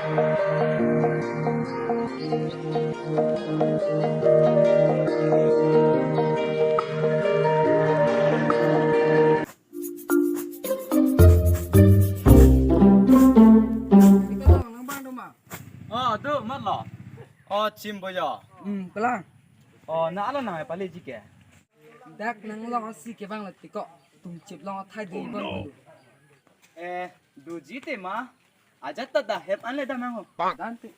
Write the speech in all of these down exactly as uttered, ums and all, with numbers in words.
Oh, do, mat lo. Oh, chim bo yo. Hmm, kalang. Oh, na alo nang pale ji ke. Dak nang long asi kevang le tiko. Tum chip long thai di bang. Eh, do ji te ma. Ajat ta da hep an le dam nang ho. Dante.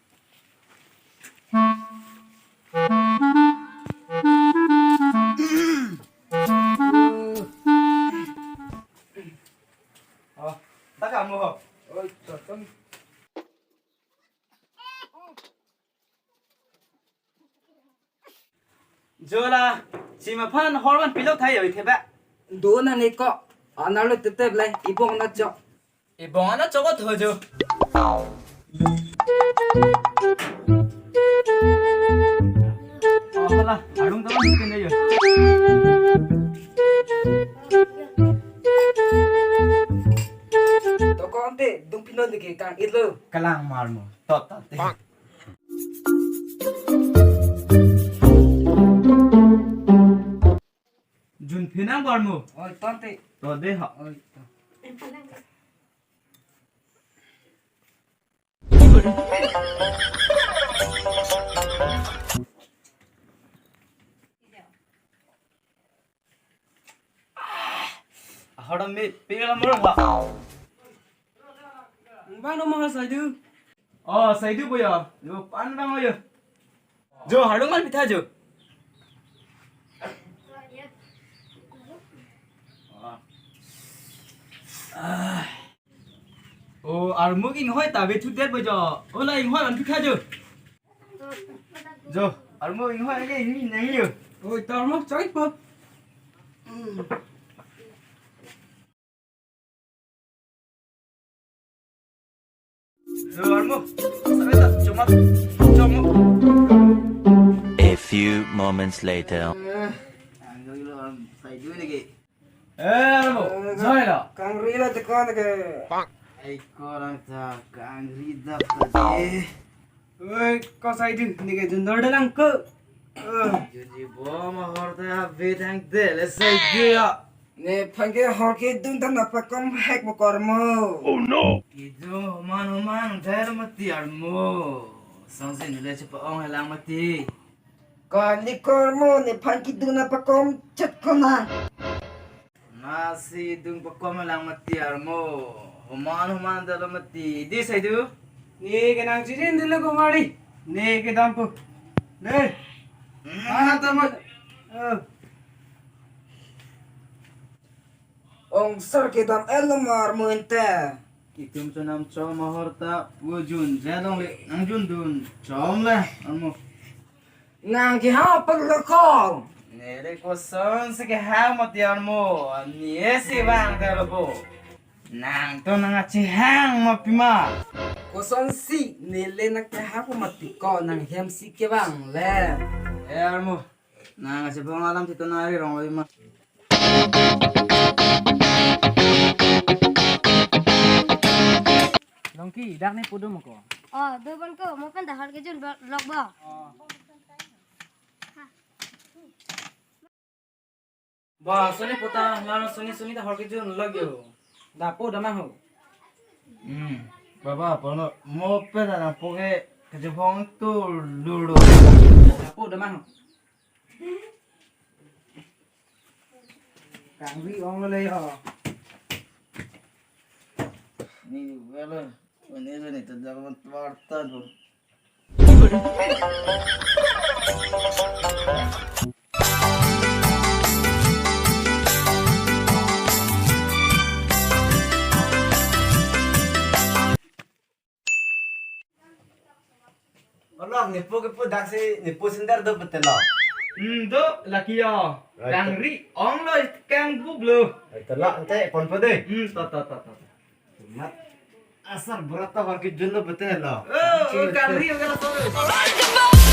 Oh, ta kamu ho. Oi, toton. Jo la, chim aphan hor van pilo thai oi theba. Do nang ne ko, anar lo tetep le, ibong na chok. Ibong na chok tho jo. Oh, hala, arung tama pin jo. To ko ante, dung pinon de ke kang itlo. Kalang mar mo, tot tot te. Jun phinang barmu. Oi, tonte. To de ha. Oi, to. Ahora me pega la mora ha. Bang no maha saidu. Oh, saidu boya. Yo pan bang yo. Jo, harung mal pitha jo. Oh, armuk inghoi ta be thu det bo jo. Ola inghoi man pitha jo. Jo, armuk inghoi ke ini nang yo. Oi, ta armuk choi po. Jo, armuk. Sabe ta, chomat, chomo. A few moments later. Eh, ang gawin lo, ang saidu ni ke. Eh, armuk, joy lo. Kangri lo tekon ke. Ai, korang ta kangri dap tadi. Oi, ko saidu, ne ke jundor dalang ko. Eh. Junji bom ahor ta bethang de le saidu ya. Nephan ke hor kedun ta nangpakom hek bo kormo. Oh no. Kedun homan homan der mati armo. Sangsin le chepa-ong helang mati. Kali kormo nephan kedun nangpakom chet kona. Nasi dung pakom lang mati armo. Homan homan dalo mati. Di saidu. Ne ke nang chirin dilo ko mari. Ne ke dampo. Ne. Hmm. Mana tamat. Eh. Ong sar kedam elo mar mo ente. Itum chonam chom ahor ta pu jun je long le nang jun dun chom le armo. Nang kehang apal lokong. Nere kosonsi kehang mati armo, ani esi bang terbo. Nang to nang achehang ma pima. Kosonsi nele nang kehang mati ko nang hem si kevang le. Eh armo, nang achebong alam tito nari rong lo ma. Longki, dak ne pudum ko. Oh, do bon ko, mo pen dahar ke jun lok bo. Oh. Ba, suni puta, lalo suni suni dahar ke jun lok yo. Dapo dama ho. Hmm, baba, pono mo pen dana poke kejebong tu lulu. Dapo dama ho. Kangri ong lo le ho. Ni wala, ini ini tadang wartan ho. Olo, nepo kepu daksi, nepo sender do petelo. Hmm, do, laki yo. Right. Kangri ong lo, kang buk lo. Right, telo, ante, pon po de. Hmm, to, to, to, to. Mat, asar berat to, hor kejun lo petelo. Oh, oh, kangri ong lo, sorry.